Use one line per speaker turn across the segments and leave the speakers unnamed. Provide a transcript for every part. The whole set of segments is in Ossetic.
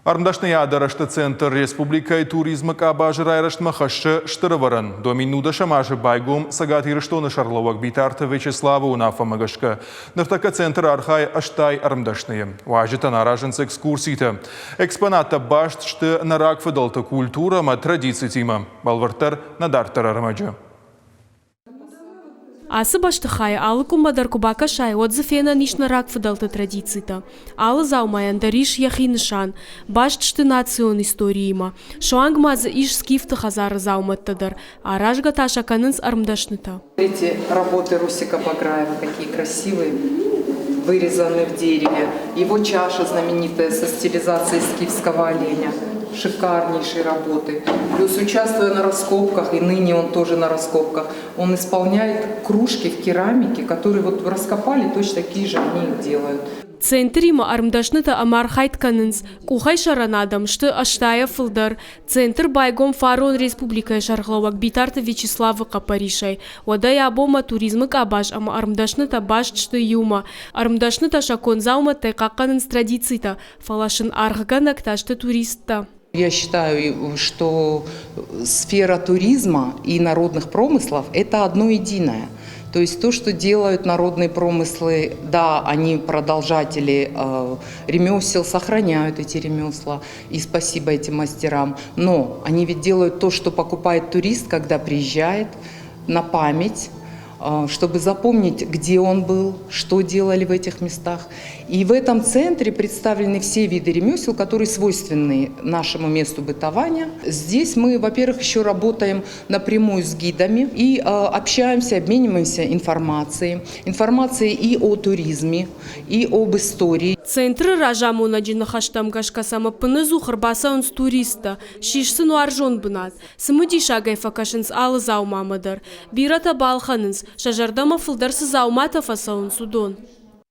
Ӕрмдӕсныйады рӕзты центр республикӕйы туризмы къабазы райрӕзтмӕ хӕссы стыр ӕвӕрӕн. Домин нудӕсӕм азы байгом Цӕгат Ирыстоны сӕргълӕууӕг Битарты Вячеславы уынаффӕмӕ гӕсгӕ. Ныртӕккӕ центр архайы 80 ӕрмдӕсныйы. Уазджытӕн аразынц экскурситӕ. Экспонаттӕ баст сты нӕ рагфыдӕлты культурӕ ӕмӕ традицитимӕ. Бӕлвырддӕр нӕ дарддӕр ӕрмӕджы.
Ацы бӕстыхайы алы къуыммӕ дӕр куы бакӕсай, уӕд дзы фенӕн ис нӕ рагфыдӕлты традицитӕ. Алы дзаумайӕн дӕр ис йӕхи нысан, баст сты национ историимӕ. Суанг ма дзы ис скифты хӕдзары дзаумӕттӕ дӕр, аразгӕ та сӕ кӕнынц ӕрмдӕснытӕ.
Эти работы Русика Баграева какие красивые, вырезаны в дереве. Его чаша знаменитая со стилизацией скифского оленя шикарнейшей работы. Плюс участвуя на раскопках, и ныне он тоже на раскопках, он исполняет кружки в керамике, которые вот раскопали, точно такие же они их делают.
Центримӕ ӕрмдӕснытӕ ӕмархайд кӕнынц, къухӕй сӕрӕн адӕм сты ӕстайӕ фылдӕр. Центр байгом фарон республикӕйы сӕргълӕууӕг Битарты Вячеславы хъӕппӕрисӕй. Уӕдӕй абонмӕ туризмы къабаз ӕмӕ ӕрмдӕснытӕ баст сты иумӕ. Ӕрмдӕснытӕ сӕ конд дзаумӕттӕй хъахъхъӕнынц традицитӕ, фӕлӕ сын аргъгӕнӕг та сты туристтӕ.
Я считаю, что сфера туризма и народных промыслов – это одно единое. То есть то, что делают народные промыслы, да, они продолжатели ремесел, сохраняют эти ремесла, и спасибо этим мастерам, но они ведь делают то, что покупает турист, когда приезжает, на память, чтобы запомнить, где он был, что делали в этих местах. И в этом центре представлены все виды ремесел, которые свойственны нашему месту бытования. Здесь мы, во-первых, еще работаем напрямую с гидами и общаемся, обмениваемся информацией. Информацией и о туризме, и об истории.
Центры разамонӕджы ныхӕстӕм гӕсгӕ сӕм ӕппынӕдзух ӕрбацӕуынц туристтӕ, ссис сын уарзон бынат. Цымыдисагӕй фӕкӕсынц алы дзаумамӕ дӕр. Бирӕтӕ балхӕнынц, сӕ зӕрдӕмӕ фылдӕр цы дзауматӕ фӕцӕуынц, уыдон.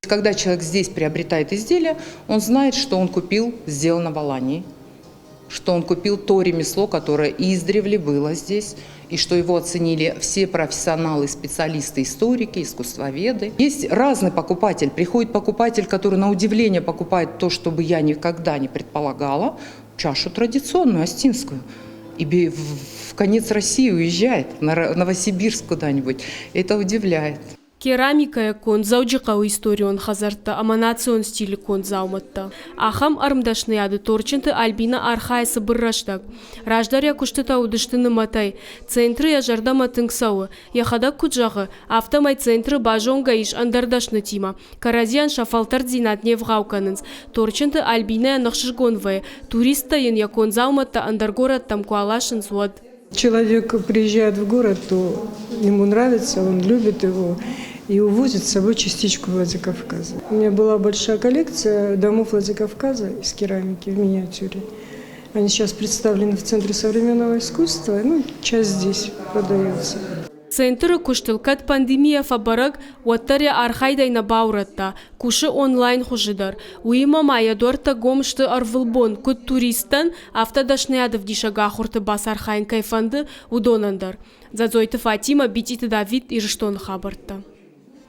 Когда человек здесь приобретает изделие, он знает, что он купил сделано в Алании, что он купил то ремесло, которое издревле было здесь, и что его оценили все профессионалы, специалисты, историки, искусствоведы. Есть разный покупатель. Приходит покупатель, который на удивление покупает то, что бы я никогда не предполагала, чашу традиционную, остинскую. И в конец России уезжает, на Новосибирск куда-нибудь. Это удивляет.
Керамикӕйӕ конд Дзӕуджыхъӕуы историон хӕдзӕрттӕ ӕмӕ национ стилы конд дзаумӕттӕ. Ахӕм ӕрмдӕсныйады Торчынты Альбинӕ архайы цыбыр рӕстӕг. Раздӕр йӕ куыстытӕ уыдысты нымӕтӕй. Центры йӕ зӕрдӕмӕ тынг цӕуы. Йӕхӕдӕг куыд зӕгъы, афтӕмӕй центры базонгӕ ис ӕндӕр дӕснытимӕ. Кӕрӕдзийӕн сӕ фӕлтӕрддзинад не вгъау кӕнынц. Торчынты Альбинӕйӕн ӕхсызгон вӕййы, туристтӕ йын йӕ конд дзаумӕттӕ ӕндӕр горӕттӕм куы аласынц, уӕд.
Человек приезжает в город, то ему нравится, он любит его и увозит с собой частичку Владикавказа. У меня была большая коллекция домов Владикавказа из керамики в миниатюре. Они сейчас представлены в Центре современного искусства, ну, часть здесь продается.
Центры куыстыл кӕд пандемийӕ фӕбӕрӕг, уӕддӕр йӕ архайдӕй нӕ баурӕдта, кусы онлайн хуызы дӕр. Уыимӕ ма йӕ дуӕрттӕ гом сты ӕрвылбон, куыд туристтӕн, афтӕ дӕсныйадӕвдисӕг ахуырты бацархайын кӕй фӕнды, уыдонӕн дӕр. Дзӕдзойты Фатимӕ, Битъиты Давид, Ирыстоны хабӕрттӕ.